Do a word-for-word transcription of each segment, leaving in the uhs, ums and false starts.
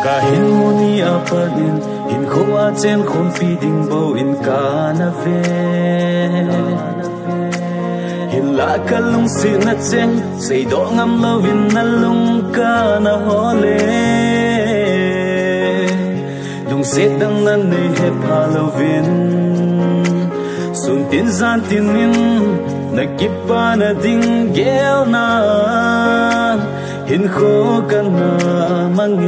Kahin mu ni apat in, hinkho a chenkhompi ding bou in kana ve. Hinlah kalungsetna cheng, seidoh ngam louvin nalung kana hol e. Lungset dang nanei hepha louvin, sun tin jan tin in nakipana ding gelna, hinkho kana mang e.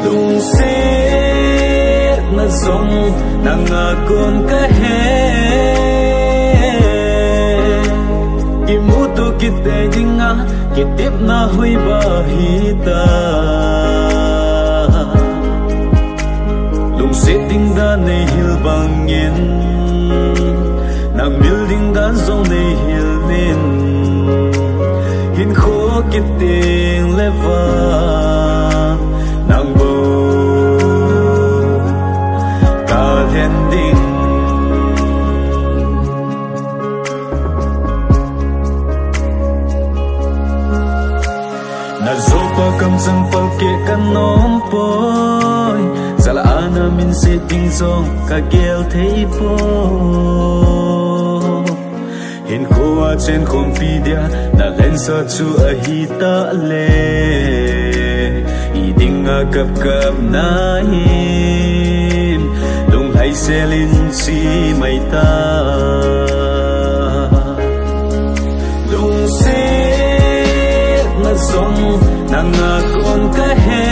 Lungsetna jong nanga kon kahi, kimuto kit tei dinga kitepna hoiba hita. Lungset ding dan neihil bangin, nang mil ding dan jong neihil in, hinkho kiteng le vang nang bou kalhen ding. Najopa kamchang palkeh kanom poi, jal a namin se ding jong kagel thei poi. Hinkho a chenkhompi dia nalhensa chu ahita le, i dinga kapkapna hin lunglhai selin chi maita. Lungsetna jong nanga kon kahi,